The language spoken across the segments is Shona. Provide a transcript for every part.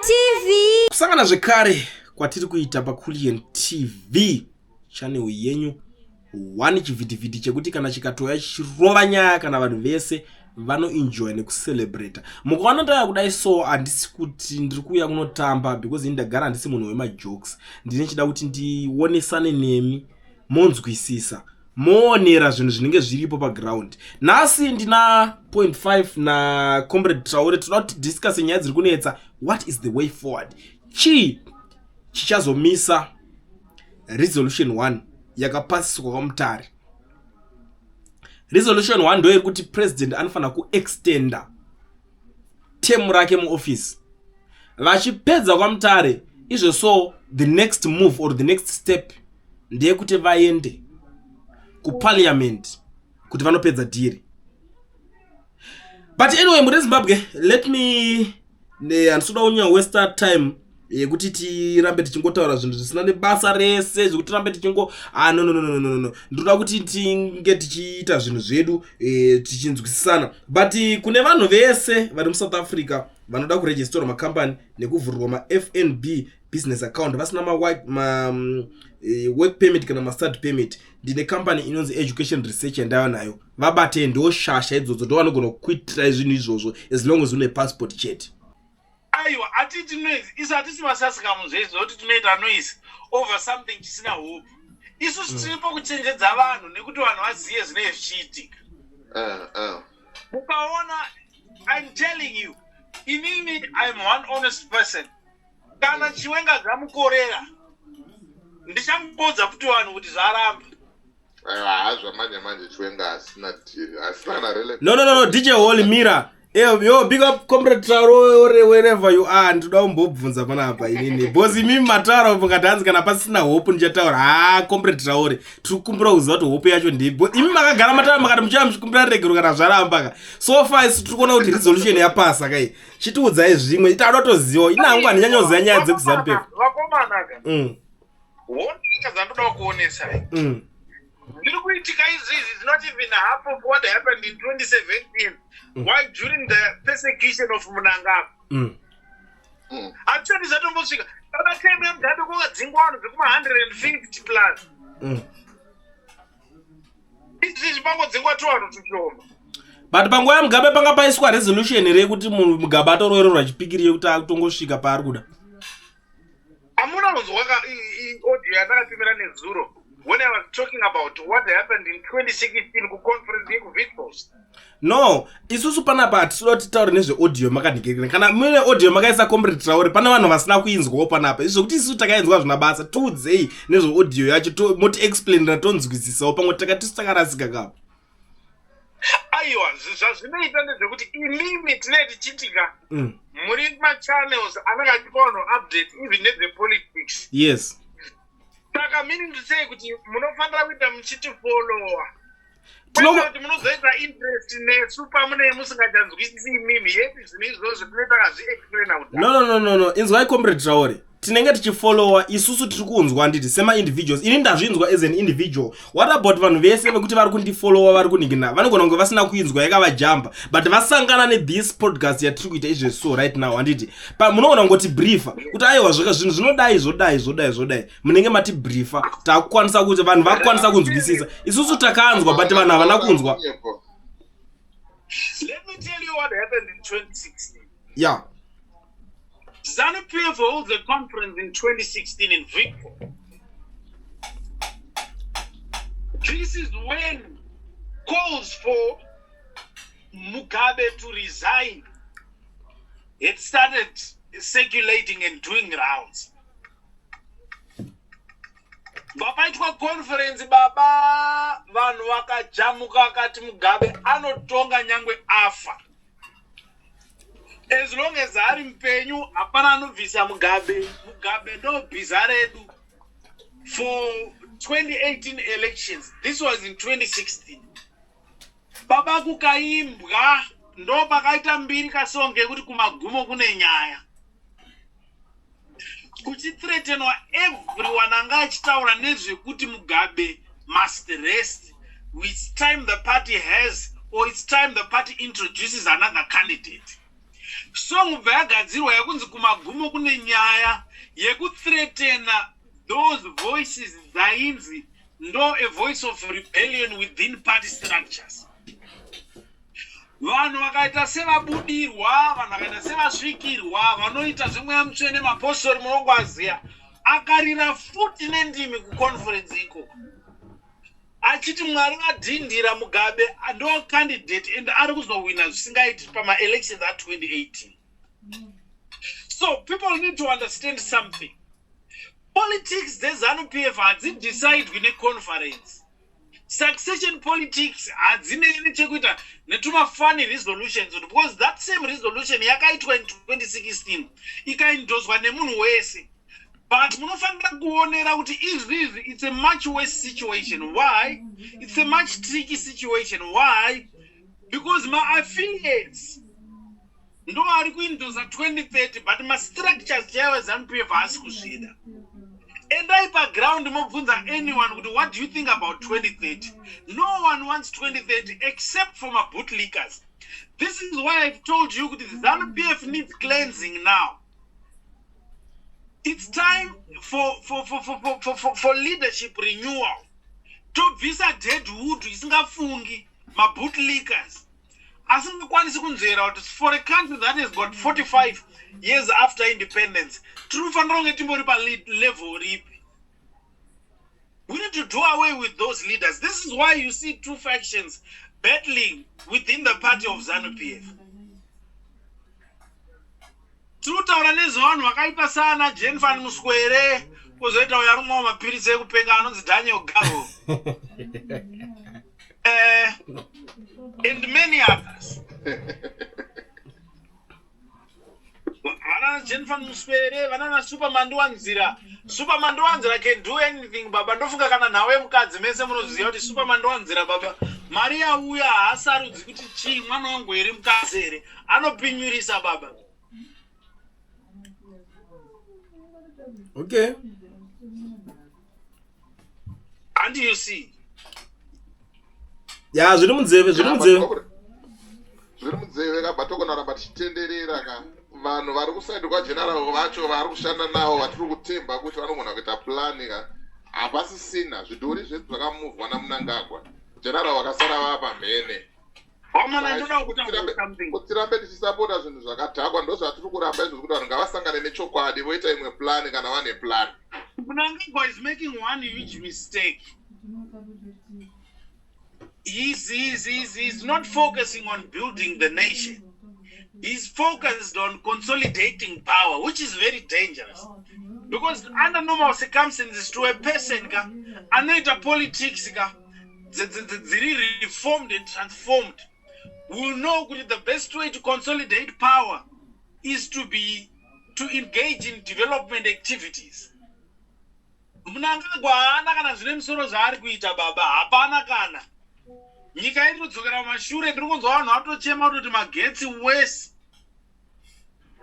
TV. Kusangana zvekare kwatiri kuita paKulian TV channel yenyu one chivhitivhiti chekuti kana chikatouya chichirova nyaya kana vanhu vese vanoenjoya nekucelebrata. Mukaona ndauya kudai so handisi kuti ndiri kuuya kunotamba because ini ndagara handisi munhu wemajokes. Ndine chida kuti ndionesane nemi monzwisisa moonera zvinhu zvinenge zviripo paground. Nhasi ndina 0.5 nacomrade Traore, tinoda kuti tidiscusse nyaya dziri kunetsa. What is the way forward? Chii chichazomisa resolution 1 yakapasiswa kwaMutare? Resolution 1 ndo iri kuti president anofanira kuextenda temu rake muoffice. Vachipedza kwaMutare izvo, so the next move or the next step ndeyekuti vaende kuparliament kuti vanopedza dhiri. But anyway, muri Zimbabwe, let me, handisi kuda kunyanya waste time yekuti tirambe tichingotaura zvinhu zvisina nebasa rese, zvekuti tirambe tichingo, ah, no, no, no, no, no, no. Ndinoda kuti tinge tichiita zvinhu zvedu tichinzwisisana. But kune vanhu vese vari muSouth Africa vanoda kuregisterwa makambani nekuvhurirwa maFNB business account vasina ma, ma work permit kana mastudy permit, ndine company inonzi Education Research yandava nayo. Vabate, ndo shasha idzodzo, ndo vanogona kukuitirai zvinhu izvozvo as long as une passport chete. Aiwa, hatiti noise isu, hatisi masasikamu zvezvo kuti tinoita noise over something chisina hope. Isusu tiripo kuchenjedza vanhu nekuti vanhu vazive zvinenge zvichiitika. Mukaona, I'm telling you, inini I'm one honest person. Kana Chiwenga zvamukorera, ndichangodza futi vanhu kuti zvaramba. Aiwa, zvamanje manje Chiwenga asina dhiri, asina kana relevance. No, no, no, no, DJ Holy Mira. Yo, yo, big up Comrade Traore wherever you are. Ndinoda kumbobvunza panapa inini. Because imimi mataura mukati hanzi kana pasina hope ndichataura. Ha, Comrade Traore, tiri kukumbira kuziva kuti hope yacho ndeipi. Imi makagara mataura makati muchauya muchikumbira regero kana zvaramba ka. So far isu tiri kuona kuti resolution yapasa kai. Chitiudzai zvimwe. Ita toziva. Ina hangu handinyanyoziva nyaya dzekuZANU PF. Vakomanaka, honaka dzandoda kuonesai zviri kuitika izvizvi is not even half of what happened in 2017. Why during the persecution of Mnangagwa hatisati zvatombosvika kana time yaMugabe kwakadzingwa vanhu zvekuma150 plus. Izvizvi pangodzingwa tuvanhu tushoma. But panguva yaMugabe panga paiswa resolution here yekuti munhu Mugabe atorovererwa chipikiri yekuti akutongosvika paari kuda? Hamuna kunzwa audio yandakatumira nezuro when I was talking about what happened in 2016 kuconference yekuVitbos? No, isusu panapa hatisuda kuti titaure nezveaudio makadikirira. Kana muine audio makaisa, Comrade Traore, pane vanhu vasina kuinzwawo panapa. Izvo zvekuti isusu takainzwa zvina basa. Tiudzei nezveaudio yacho, moti explainira tonzwisisawo, pamwe takatisu takarasika kapo. Aiwa, zvazvinoita ndezvekuti imimi tinee tichitika muri machannels anenge achipa vanhu update even nezvepolitics. Saka meaning to say kuti munofanira kuita muchitifollowa, kuti munozoita interest nesu pamunee musingachanzwisisi imimi yepi zvinhu izvozvo tinee takazviexplaina kudhara. No, no, no, no, no, inzwai, Comrade Traore, tinenge tichifollowa isusu tiri kunzwa, handiti, semaindividuals. Ini ndazvinzwa as an individual. What about vanhu vese vekuti vari kundifollowa, vari kuningina, vanogona kunge vasina kuinzwa, yakavajamba, but vasangana nethis podcast yatiri kuita izvezvi? So right now, handiti, munogona kungoti briefa kuti aiwa, zvaka zvinhu zvinodai, zvodai, zvodai, zvodai. Munenge matibriefa, takukwanisa kuti vanhu vakukwanisa kunzwisisa. Isusu takanzwa, but vanhu havana kunzwa. Let me tell you what happened in 2016. ZANU PF holds a conference in 2016 in Victor. This is when calls for Mugabe to resign had started circulating and doing rounds. Papaitwa conference baba, vanhu vakajamuka vakati Mugabe anotonga nyangwe afa. As long as ari mupenyu, hapana anobvisa Mugabe. Mugabe ndo bhiza redu for 2018 elections. This was in 2016. Baba, kukaimbwa ndo pakaita mbiri kasong kekuti "Kumagumo kune nyaya", kuchithreatenwa everyone anga achitaura nezvekuti Mugabe must rest, it's time the party has or it's time the party introduces another candidate. Song bva yagadzirwa yekunzi kumagumo kune nyaya yekuthreatena those voices dzainzi ndo a voice of rebellion within party structures. Vanhu vakaita sevabudirwa, vanhu vakaita sevasvikirwa, vanoita zvemweya mutsvene, mapostori munongoaziya, akarira futi nendimi kuconference ikoko achiti Mwari vadhindira Mugabe ndo candidate and ari kuzohwina zvisingaiti pamaelections a2018. So people need to understand something. Politics dzeZANU PF hadzidecidwi neconference. Succession politics hadzinei nechekuita netumafani resolutions, because that same resolution yakaitwa in 2016 ikaendoswa nemunhu wese. But munofanira kuonera kuti izvizvi it's a much worse situation. Why it's a much tricky situation? Why? Because maaffiliates ndo ari kuendosa 2030, but mastructures chaivo ZANU PF haasi kuzvida. Endai paground mobvunza anyone kuti, "What do you think about 2030?" No one wants 2030 except for mabootlickers. This is why I've told you kuti ZANU PF needs cleansing now. It's time for leadership renewal. Tobvisa dead wood isingafungi, mabootlickers asingakwanisi kunzvera kuti for a country that has got 45 years after independence, tiri kufanira kunge timbori palevel ripi. We need to do away with those leaders. This is why you see two factions battling within the party of ZANU PF. Tiri kutaura nezvevanhu vakaipa sana Jenfan Muswere, kwozoita uyo ari kumwawo mapiritsi ekupenga anonzi Daniel Garwe and many others. Vanana Jenfan Muswere, vanana Super Mandiwanzira. Super Mandiwanzira can do anything, baba. Ndofunga kana nhau yemukadzi mese munoziva kuti Super Mandiwanzira, baba, mari yauya haasarudzi kuti chii, mwana wangu here, mukadzi here, anopinyurisa, baba. And you see. Ya, zviri munzeve, zviri munzeve. Zviri munzeve ka, togona kuramba tichitenderera ka. Vanhu vari kuside kwageneral vacho vari kushanda navo vatiri kutemba kuti vanogona kuita plan ka, hapasisina. Zvidhori zvedu zvakamuvhwa naMunangagwa, general vakasara vava pamhene. Wamana, ndoda kutaura something. Kuti tirambe tichisapota zvinhu zvakadhakwa, ndo zvatiri kuramba izvozvo, kuti vanhu ngavasangane nechokwadi, voita imwe plan kana vane plan. Mnangagwa is making one huge mistake. He's not focusing on building the nation. He's focused on consolidating power, which is very dangerous. Because under normal circumstances, to a person ka, anoita politics ka, dziri reformed and transformed, will know kuti the best way to consolidate power is to engage in development activities. Mnangagwa haana kana zvine musoro zvaari kuita, baba, hapana kana. Nyika iri kudzokera mumashure. Ndiri kunzwa vanhu vatochema kutoti magetsi wese.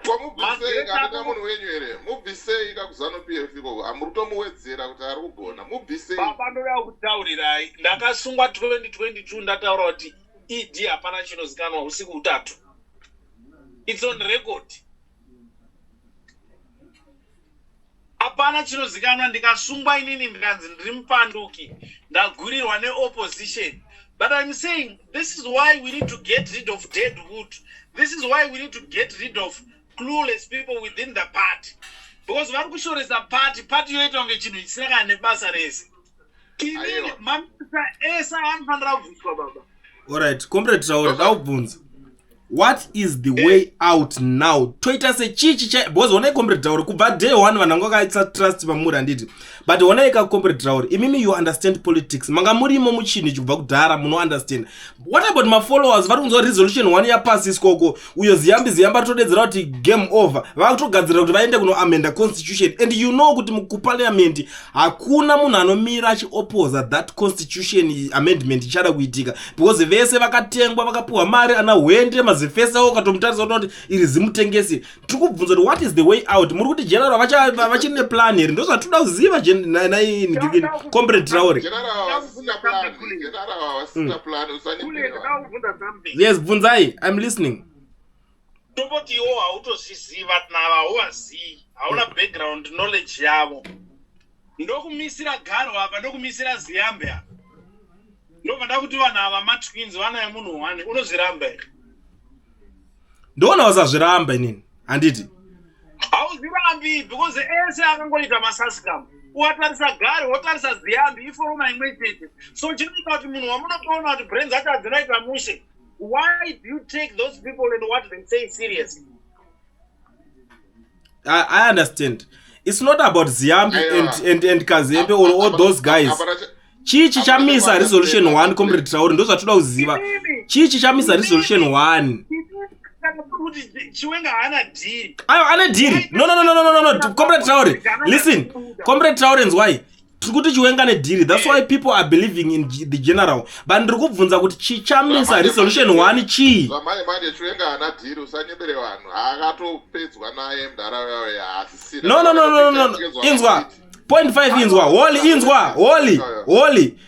Kwamubvisei kakuita munhu wenyu here? Mubvisei kakuZANU PF ikoko, hamuri kutomuwedzera kuti ari kugona. Mubvisei. Baba, ndoda kutaurirai, ndakasungwa 2022 ndataura kuti ED hapana chinozikanwa usiku hutatu. It's on record. Hapana chinozikanwa. Ndikasungwa inini, ndikanzi ndiri mupanduki, ndagurirwa neopposition. But I'm saying this is why we need to get rid of dead wood. This is why we need to get rid of clueless people within the party, because vari kushoresa party. Party yoita kunge chinhu chisina kana nebasa rese. Inini Aiwa. mamisa ese anofanira kubviswa, baba. Alright, Comrade Traore, ndakubvunza, what is the way out now? Toita sechichi cha, because honai, Comrade Traore, kubva day one vanhu vanga vakaisa trust pamuri, handiti? But honai ka, Comrade Traore, imimi you understand politics, manga murimo muchinhu ichi kubva kudhara, munounderstand. What about mafollowers vari kunzwa resolution one yapasiswa uko, uyo Ziyambi Ziyambi atodedzera kuti game over, vakutogadzirira kuti vaende kunoamenda constitution, and you know kuti kuparliament hakuna munhu anomira achioposa that constitution amendment ichada kuitika, because vese vakatengwa, vakapiwa mari, ana Hwende mazifesa wo ukatomutarisa kuti iri zimutengesi. Tiri kubvunza kuti what is the way out? Muri kuti general vachiri neplan here? Ndozvatinoda kuziva, nainigirikini, Comrade Traore. General havasisina plan, general havasisina plan, Kule, usanyepera. ndakakubvunza something. Yes, bvunzai, I'm listening. Tomboti iwo hautozviziva, nava hauvazivi, hauna background knowledge yavo. Ndokumisira Garo apa, ndokumisira Ziyambi apa, ndobva ndakuti vanhu ava matwins, vana vemunhu one. Unozviramba here? Ndoona usazviramba inini, handiti? Hauzvirambi because ese akangoita masasikamu. Ukatarisa Gari, wotarisa Ziyambi, iforoma imwe chete. So chinoita kuti munhu wamunotoona kuti brains acho hadzinoita mushe, why do you take those people and what they say seriously? I understand. It's not about Ziyambi and Kazembe or all those guys. Chii chichamisa resolution 1, Comrade Traore? Ndo zvatoda kuziva. Chii chichamisa resolution 1? Kana kuti Chiwenga haana dhiri. Ayo, ane dhiri. No, no, no, no, no, no, no. Comrade Traore, listen. Comrade Traore, nzwai. Tiri kuti Chiwenga nedhiri, that's why people are believing in the general, but ndiri kubvunza kuti chichamisa resolution 1 chii? Zvamanje manje Chiwenga haana dhiri, usanyebere vanhu. Akatopedzwa naye mudhara haasisina. No, no, no, no, no, no. Inzwa point 5, inzwa Holy, inzwa Holy, Holy.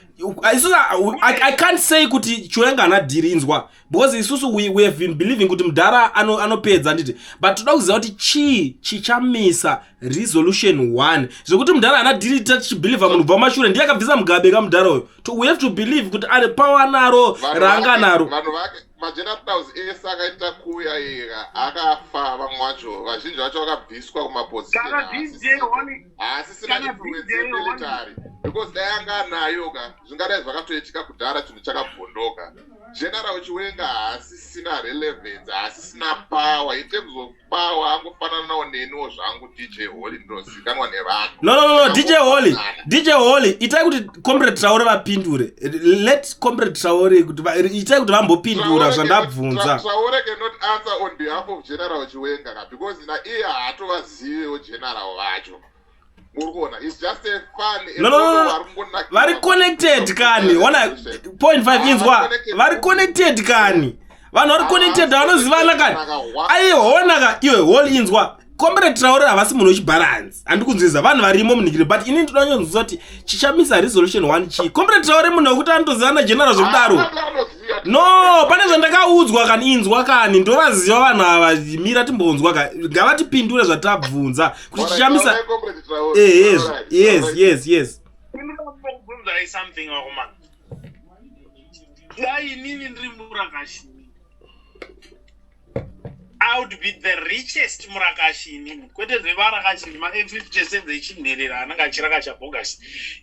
Isusu I can't say kuti Chiwenga haana dhiri, inzwa, because isusu we have been believing kuti mudhara anopedza, handiti? But toda kuziva kuti chii chichamisa resolution 1, zvekuti mudhara haana dhiri. Tichibelieva munhu kubva mumashure, ndiye akabvisa Mugabe kamudhara uyo. So we have to believe kuti ane power naro raanga naro. Vanhu vake, magenerals ese akaita kuuya ika akafa. Vamwe vacho, vazhinji vacho vakabviswa kumaposition. Kana DJ Holly Haasisina Kana influence DJ Holly. yemilitary, because dai anga anayo ka, zvingadai zvakatoitika kudhara, chinhu chakabvondoka. General Chiwenga haasisina relevance, haasisina power. In terms of power, angofananawo neniwo zvangu, DJ Holly, ndinozikanwa nevanhu. No, no, no, no, DJ Holly, DJ Holly, itai kuti Comrade Traore vapindure. Let Comrade Traore kuti itai kuti vambopindura zvandabvunza. Traore cannot answer on behalf of General Chiwenga ka, because na iye haatovazivewo general vacho. Muri kuona, it's just a fun. No, no, no, no. Vari connected kani. Ona point 5, inzwa. Vari connected kani. Vanhu vari connected, vanozivana kani. Aihona ka iwe Holly, inzwa. Comrade Traore havasi munhu wechibharansi. Handikunzwisa vanhu varimo munikiri, but inini ndoda kunyonzwisa kuti chichamisa resolution 1 chii. Comrade Traore munhu wekuti anotozivana general zvekudaro. No, pane zvandakaudzwa kani, inzwa kani, ndovaziva vanhu ava. Mira timbonzwa ka, ngavatipindure zvatabvunza kuti chichamisa. Yes. Ndinobvunzai something, vakomana. Dai inini ndiri murakashi, I would be the richest murakashi inini, kwete zvevarakashi ma50 cents echinherera anenge achirakasha bhogasi.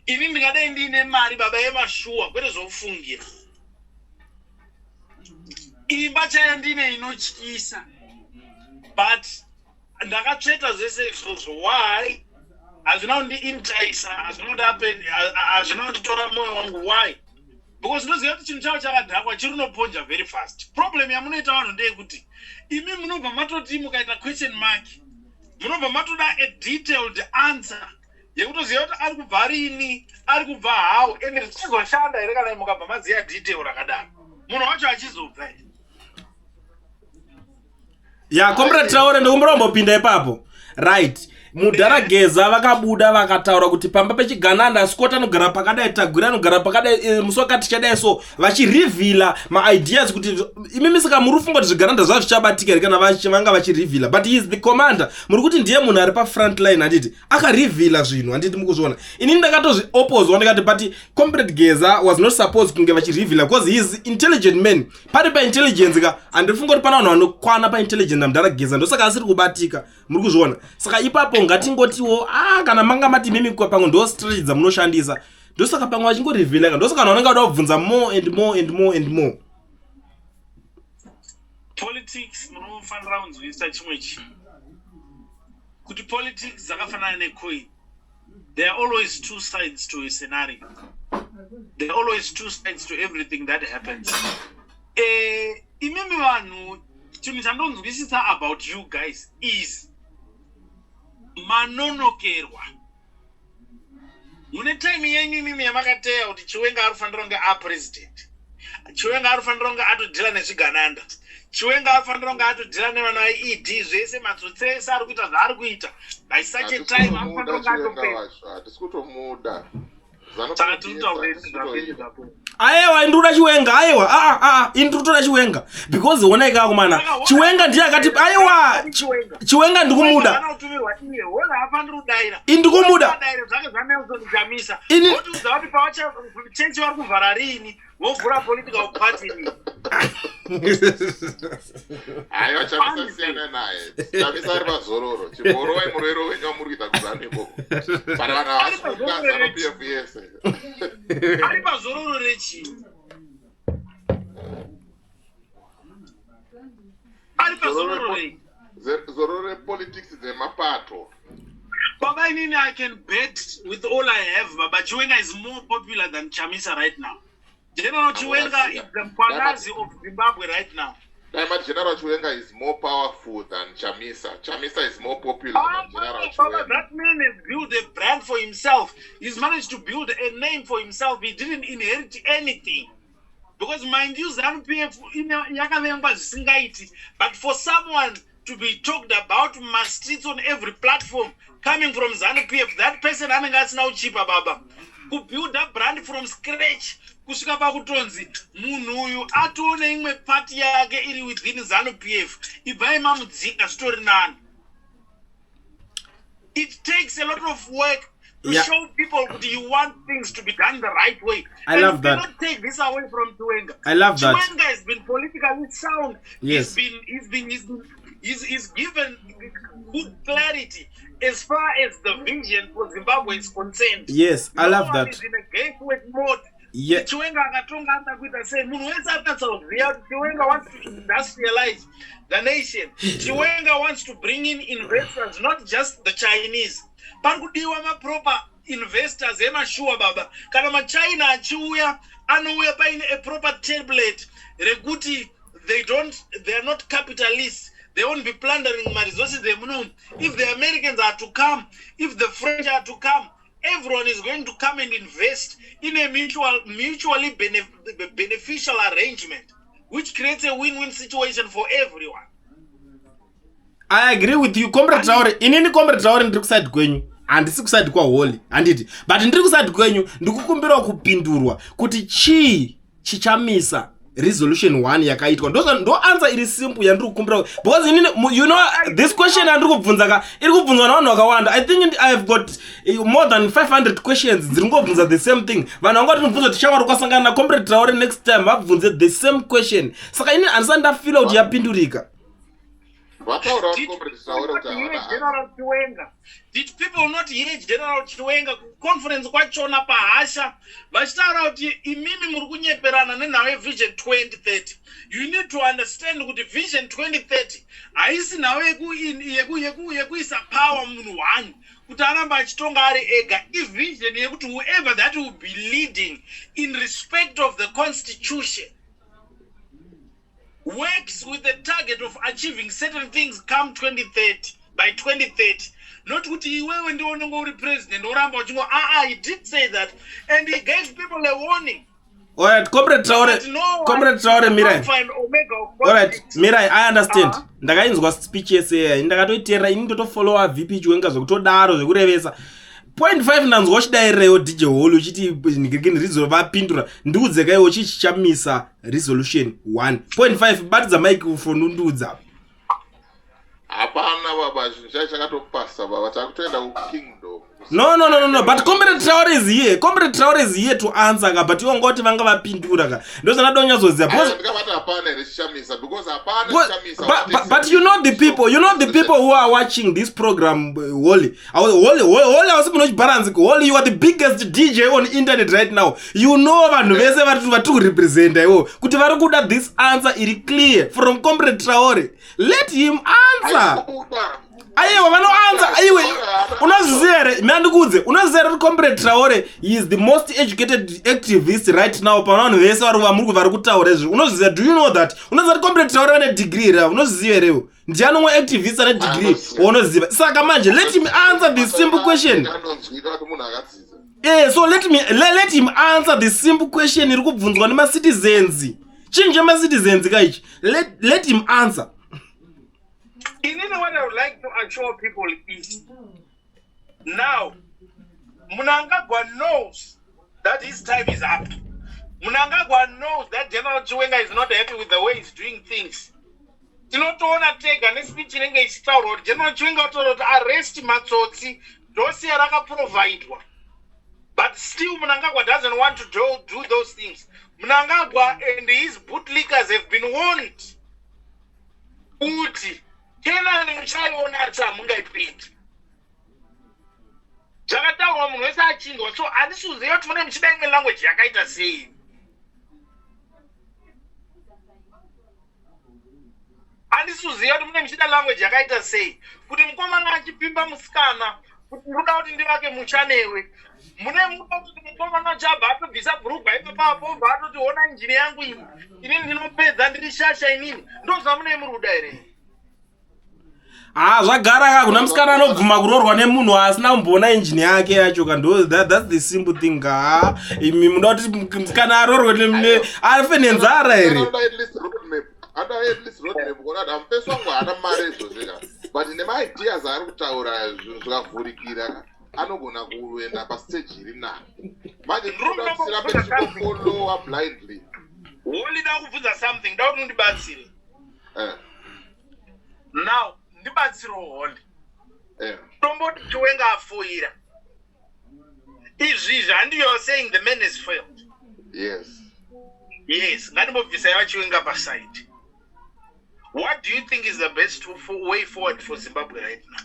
Ini ndingadai ndiine mari, baba, yemashuwa, kwete zvokufungira. Imba chaiyo ndine inotyisa, but ndakatsveta zvese izvozvo. Why? Hazvina kundiintaisa, hazvina kunditora mwoyo wangu. Why? Because ndinoziva kuti chinhu chavo chakadhakwa, chiri unoponja very fast. Problem yamunoita vanhu ndeyekuti imi munobva matoti mukaita question mark, munobva matoda a detailed answer yekutoziva kuti ari kubva rini, ari kubva how, ende zvichizoshanda here kana mukabva maziva detail rakadaro, munhu wacho achizobva here? Ya, Comrade Traore, ndikumbira kumbopinda ipapo. Right, mudhara Geza vakabuda vakataura kuti pamba pechigananda, Scott anogara pakadai, Tagwira anogara pakadai, musi wakati chadai, so vachirivhila maideas kuti imimi saka muri kufunga kuti zvigananda zvava zvichabatika here kana vanga vachirivhila? But he is the commander. Muri kuti ndiye munhu ari pafront line, handiti? Akarivhila zvinhu, handiti? Mukuzviona, inini ndakatozviopposwa, ndikati but Comrade Geza was not supposed kunge vachirivhila because he is intelligent man. Pari paintelligence ka, handifunga kuti pana vanhu vanokwana paintelligence namudhara Geza, ndosaka asiri kubatika. Muri kuzviona? Saka ipapo ngatingotiwo, ah, kana manga mati mimi pamwe ndo strategy dzamunoshandisa, ndosaka pamwe vachingorivhila ka, ndosaka vanhu vanenge vada kubvunza more and more and more and more. Politics, munofanira kunzwisisa chimwe chinhu, kuti politics dzakafanana necoin. There are always two sides to a scenario. There are always two sides to everything that happens. Imimi vanhu, chinhu chandonzwisisa about you guys is manonokerwa. Mune time yenyu imimi yamakateya kuti Chiwenga ari kufanira kunge apresident, Chiwenga ari kufanira kunge atodhila nezvigananda, Chiwenga ari kufanira kunge atodhila nevana vaED, zvese matsotsi ese ari kuita zvaari kuita by such a time anofanira kunge atopedza. Hatisi kutomuda. Saka tiri kutaura izvi zvaperi zvaperi. Aiwa, indiri kuda Chiwenga. Aiwa, aa aa, indiri kutoda Chiwenga because honai kakomana, Chiwenga ndiye akati aiwa, Chiwenga ndikumuda. Haana kutumirwa iye, wona haafaniri kudaira. Indikumuda. Daira zvake zvaNelson Chamisa. Votiudza kuti pavacha chechi vari kuvhara riini, vovhura political party rini. Aiwa, Chamisa siyana naye. Chamisa ari pazororo. Chimborovai murwero wenyu wamuri kuita kuZANU ikoko. Pane vanhu havasi kuda ZANU PF yese. Ari pazororo rechii? Ari pazororo rei? Zororo repolitics dzemapato. Baba, inini I can bet with all I have, Baba, Chiwenga is more popular than Chamisa right now. General Chiwenga is the Mkwanazi of Zimbabwe right now. Dai mati General Chiwenga is more powerful than Chamisa. Chamisa is more popular than General Baba, Chiwenga. that man has built a brand for himself. He's managed to build a name for himself. He didn't inherit anything. Because mind you, ZANU PF yakavengwa zvisingaiti. But for someone to be talked about streets on every platform coming from ZANU PF, that person anenge asina kuchipa, baba. Kubuild a brand from scratch kusvika pakutonzi munhu uyu atoone imwe party yake iri within ZANU PF, ibvai mamudzinga, zvitori nani. It takes a lot of work to show people that you want things to be done the right way. I And love you that. cannot take this away from Chiwenga. I love that. Chiwenga has been politically sound. He's been, he's been, he's been, he's, he's given good clarity as far as the vision for Zimbabwe is concerned. Yes, I No love one that. is in a gateway mode. Chiwenga akatonga anoda kuita sei? Munhu wese anatsa kuziva kuti Chiwenga wants to industrialize the nation. Chiwenga wants to bring in investors, not just the Chinese. Pari kudiwa maproper investors emashuwa, baba. Kana maChina achiuya, anouya paine a proper template rekuti they don't, they are not capitalists. They won't be plundering maresources emunomu. If the Americans are to come, if the French are to come, everyone is going to come and invest in a mutually beneficial arrangement which creates a win-win situation for everyone. I agree with you, Comrade Traore. Inini, Comrade Traore, ndiri kuside kwenyu, handisi kuside kwaHoly, handiti? But ndiri kuside kwenyu. Ndikukumbirawo kupindurwa kuti chii chichamisa resolution 1 yakaitwa. Ndo answer iri simple yandiri kukumbira, because inini, you know, this question yandiri kubvunza ka iri kubvunzwa navanhu vakawanda. I think I have got more than 500 questions dziri ngobvunza the same thing. Vanhu vanga vatinobvunza kuti shamwari kwasangana naComrade Traore next time, vabvunze the same question. Saka inini handisati ndafeela kuti yapindurika. Vataura Did Comrade Traore people kuti not hear havana General Chiwenga? Did people not hear General Chiwenga kuconference kwachona pahasha vachitaura kuti imimi muri kunyeperana nenhau yeVision 2030? You need to understand kuti Vision 2030 haisi nhau yekuisa power munhu one kuti aramba achitonga ari ega. Ivision yekuti whoever that will be leading in respect of the constitution works with the target of achieving certain things come 2030, by 2030, not kuti iwewe ndiwe unenge uri president woramba uchingo. Aa, he did say that and he gave people a warning. Alright, Comrade Traore. But no one Comrade Traore, mirai. Alpha and Omega of Alright. politics. Mirai, I understand. Ndakainzwa speech yese iya, ndakatoiteerera. Ini ndotofollowa VP Chiwenga zvekutodaro, zvekurevesa. Point 5 ndanzwa uchidairewo, DJ Hall, uchiti ngirikini rizo vapindura. Ndiudzekaiwo chii chichamisa resolution 1.5. Batidza microphone undiudza. Hapana, baba, chinhu chai chakatopasa, baba. Takutoenda kukingdom. No, but Comrade Traore is here. Comrade Traore is here to answer ka, but iwo ngoti vanga vapindura ka. Ndozvandada kunyatsoziva because Ndikavati hapana here chichamisa, because hapana chichamisa. But you know the people, you know the people who are watching this program, Holly. Holly, Holly, hausi munochibalance. Holly, you are the biggest DJ on internet right now. You know vanhu vese vari kurepresenta iwo kuti vari kuda this answer iri clear from Comrade Traore. Let him answer. Aiwa, vanoanza. Aiwe, unozviziva here? Mina ndikuudze, unoziva here kuti Comrade Traore, he is the most educated activist right now pana vanhu vese vari vamuri vari kutaura izvi? Unozviziva? Do you know that? Unoziva kuti Comrade Traore vane degree here? Unozviziva herewo? Ndiani umwe activist ane degree waunoziva? Saka manje let him answer this simple question. Anonzwika kuti munhu akadzidza. So let him answer the simple question iri kubvunzwa nemacitizens. Chinhu chemacitizens kaichi. Let him answer. Inini, what I would like to assure people is now Mnangagwa knows that his time is up. Mnangagwa knows that General Chiwenga is not happy with the way he's doing things. Tinotoona tega nespeech inenge ichitaurwa kuti General Chiwenga otaura kuti arrest matsotsi, dossier rakaprovidwa. But still Mnangagwa doesn't want to do those things. Mnangagwa and his bootlickers have been warned kuti Kenani muchaiona asi hamungaipindi. Zvakataurwa munhu wese achinzwa, so handisi kuziva kuti mune muchida imwe language yakaita sei. Handisi kuziva kuti mune muchida language yakaita sei kuti mukomana achipimba musikana kuti ndoda kuti ndivake musha newe, mune muda kuti mukomana achabva atobvisa bhurugwa ipapapo, obva atoti ona injini yangu iyi, inini ndinopedza, ndiri shasha inini. Ndo zvamune muri kuda here? Ha, zvagara ka, kuna musikana anobvuma kuroorwa nemunhu asina kumboona injini yake yacho ka. Ndo that's the simple thing. Ha, imi muda kuti musikana aroorwe afe nenzara here? Anoda at least roadmap, anoda at least roadmap kuona kuti amufesi wangu haana mari izvozvi ka, but nemaideas aari kutaura, zvinhu zvikavhurikira ka, anogona kuenda pastage iri nani. Manje ndinoda kuti tirambe tichingofollowa blindly. Woli, da kubvunza something, da kuti undibatsire. Now ndibatsirewo, Holy. Tomboti Chiwenga afoira izvizvi, handi you are saying the man has failed? Yes. Yes, ngatimbobvisai vaChiwenga paside. What do you think is the best way forward for Zimbabwe right now?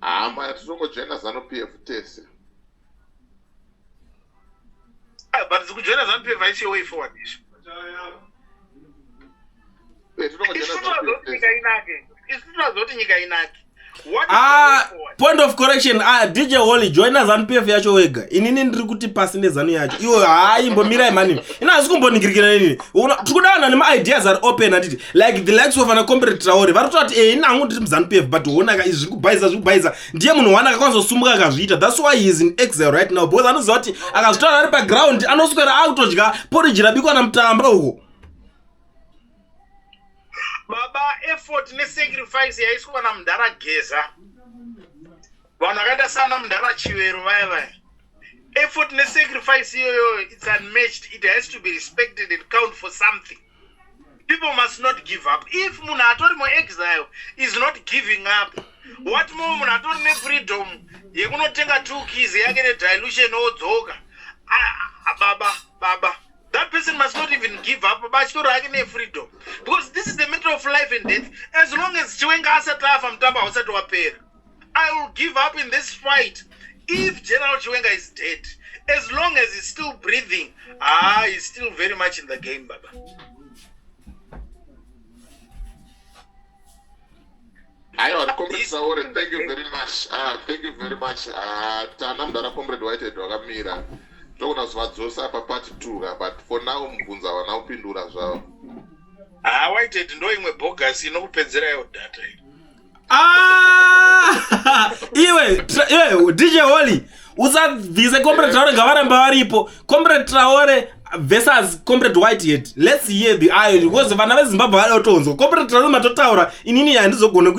Hama, tinongojoina ZANU PF tese. Ah, but kujoina ZANU PF haisi way forward izvo. Tinongojoina Isu ZANU PF tazoti tese. nyika inake, isu tazoti nyika inake. What is the Ah, way forward? point of correction. Ah, DJ Holly, joina ZANU PF yacho wega. Inini ndiri kuti pasi neZANU yacho. Iwe hayi, mbomirai mani, ina hasi kumboningirikira inini. Tiri kuda vanhu vane maideas ari open, handiti? Like the likes of ana Comrade Traore vari kutoti e ini hangu ndiri muZANU PF, but honaka izvi zviri kubhaisa, zviri kubhaisa. Ndiye munhu wana akakwanisa akazviita. That's why he is in exile right now, because anoziva kuti akazvitaura ari paground anoswera akutodya porridge rabikwa namutamba uko. Baba, effort nesacrifice yaiswa namudhara Geza, vanhu vakaita sana mudhara Chivero vaya vaya, effort nesacrifice iyoyo, it's unmatched. It has to be respected and count for something. People must not give up. If munhu atori muexile is not giving up, what more munhu atori nefreedom yekunotenga two keys yake nedilution odzoka? Ah, ah, baba, baba, that person must not even give up, baba, achitori hake nefreedom, because this is the matter of life and death. As long as Chiwenga asati afa, mutambo hausati wapera. I will give up in this fight if General Chiwenga is dead. As long as he's still breathing, ah, he's still very much in the game, baba. Aiwa, Comrade Traore, thank you very much. Ah, thank you very much. Ah, tana mudhara Comrade Whitehead wakamira, togona kuzovadzosa papart two ka, but for now mubvunzo havana kupindura zvavo. Ah, Whitehead ndo imwe bogus inokupedzerayo data iyi. Ah! Iwe, iwe DJ Holly, usabvise Comrade Traore, ngavaramba varipo. Comrade Traore versus Comrade Whitehead, let's hear the eye, because vana veZimbabwe vada kutonzwa. Comrade Traore matotaura, inini handizogone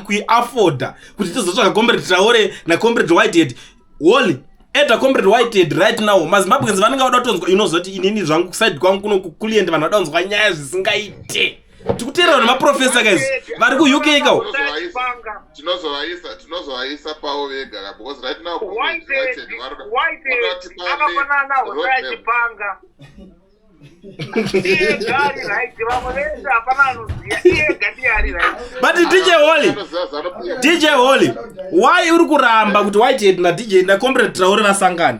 kuiafforda kuti tizotsvaga Comrade Traore naComrade Whitehead. Holly, eda Comrade Whitehead right now. MaZimbabweans vanenge vada kutonzwa. Inozoti inini zvangu kuside kwangu kuno kukulient, vanhu vada kunzwa nyaya zvisingaite. Tikuteerera nemaprofesa guys vari kuUK kawo. Tinozovaisa pavo vega ka, because right now Comrade Whitehead, Whitehead Whitehead varotipa akafanana naHosea roadmap. Chipanga. Iye ari right, vamwe vese hapana anoziva. Iye ega ndiye ari right. But DJ Holly, Anoziva ZANU PF. DJ Holly, why uri kuramba kuti Whitehead naDJ naComrade Traore vasangane?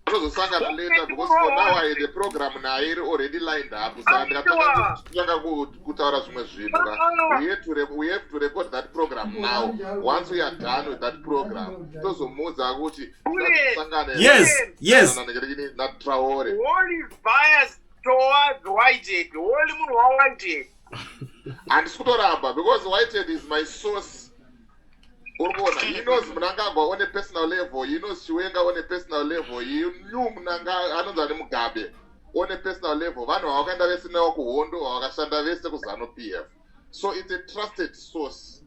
Vanozosangana later, because for now I had a program naye iri already lined up, saka ndikatanga kutaura zvimwe zvinhu ka, we have to record that program now. Once we are done with that program, tozomuudza kuti tisangane naTraore. Holly is biased towards Whitehead. Holly munhu waWhitehead. Handisi kutoramba, because Whitehead is my source. Uri kuona, he knows Mnangagwa on a personal level, he knows Chiwenga on a personal level, he knew Mnanga anonzi ane Mugabe on a personal level. Vanhu vavakaenda vese navo kuhondo, vavakashanda vese kuZANU PF, so it's a trusted source.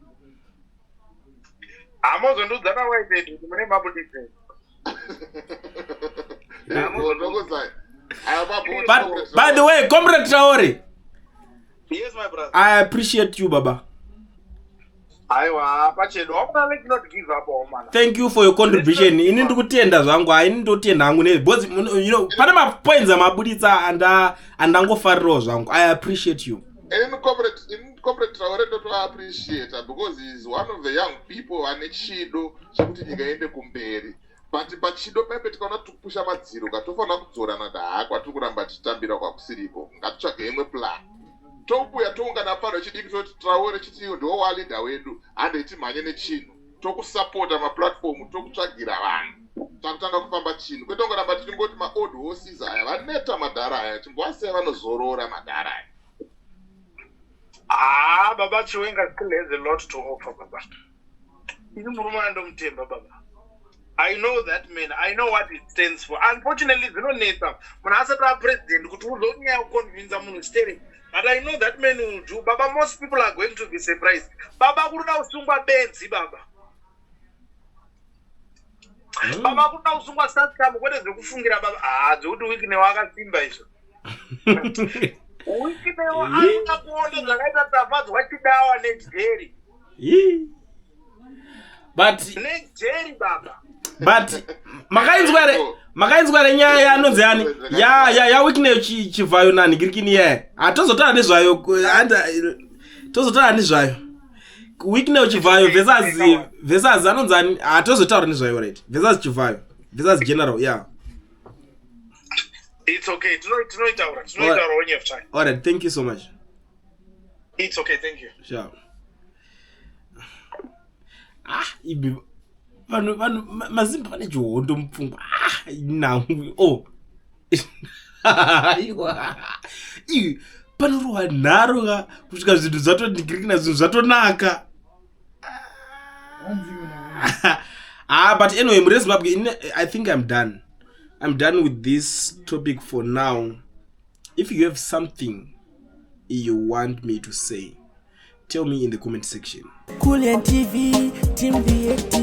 Hamozondiudza naWhitehead kuti mune mabudisi. Ndokuzai. But by the way, Comrade Traore. Yes, my brother. I appreciate you, baba. Aiwa, pachedu. Wamana, let's not give up, wamana. Thank you for your contribution. Ini ndiri kutenda zvangu, haini ndotenda hangu ne because pane mapoints amabuditsa andangofarirawo zvangu. I appreciate you. Ini Comrade Traore ndotoappreciata because he is one of the young people vane chido chekuti nyika iende kumberi, but pachido paipe tikaona tikupusha madziro ka, tofanira kudzorana kuti haa, kwatiri kuramba tichitambira kwakusiriko, ngatitsvage imwe plan. Touya toungana pano chidiki, toti Traore chiti ndo waleader wedu, handei timhanye nechinhu, tokusapota maplatform, tokutsvagira vanhu, takutanga kufamba chinhu, kwete kungoramba tichingoti maold horses aya vaneta, madhara aya chimbovasiya vanozorora madhara aya. Ah, Baba Chiwenga still has a lot to offer, baba. Ini murume andomutemba, baba. I know that man. I know what it stands for. Unfortunately, zvinonetsa munhu asati apresident kuti uzonyanya kuconvinza munhu sterek, but I know that man will do, baba. Most people are going to be surprised, baba. Kunoda kusungwa benzi, baba. Baba, kunoda kusungwa satcam, kwete zvekufungira, baba. Ah, zvekuti Wicknell wakasimba izvo. Wicknell anoda kuona zvakaita Tafadzwa Chidawa nejeri. But Nejeri, baba. But makainzwa here nyaya yanonzi yani yaWicknell Chivhayo nani kirikini yaya? Hatozotaura nezvayo, tozotaura nezvayo. Wicknell Chivhayo versus anonzi ani? Hatozotaura nezvayo, right? Versus Chivhayo versus General, yeah. It's okay. Tinoitaura when you have time. Alright, thank you so much. It's okay, thank you. Sure. Ah, ibi vanhu mazimba vane chihondo mupfungwa. Ah, nangu oh, aiwa, i panorohwa nharo ka kusvika zvinhu zvatondigirikina, zvinhu zvatonaka. Ah, but anyway, muri Zimbabwe, I think I'm done. I'm done with this topic for now. If you have something you want me to say, tell me in the comment section. Kulian TV, Team VAT.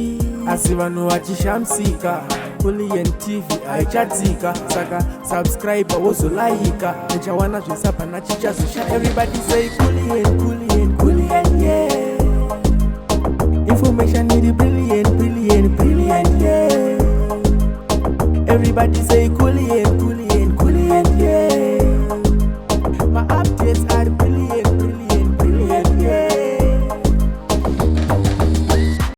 Asi vanhu vachishamisika, Kulian TV haichatsika, saka subscribe wozolaika, uchawana zvesapana chichazosha. Everybody say Kulian, Kulian, Kulian, yeah. Information iri brilliant, brilliant, brilliant, yeah. Everybody say Kulian.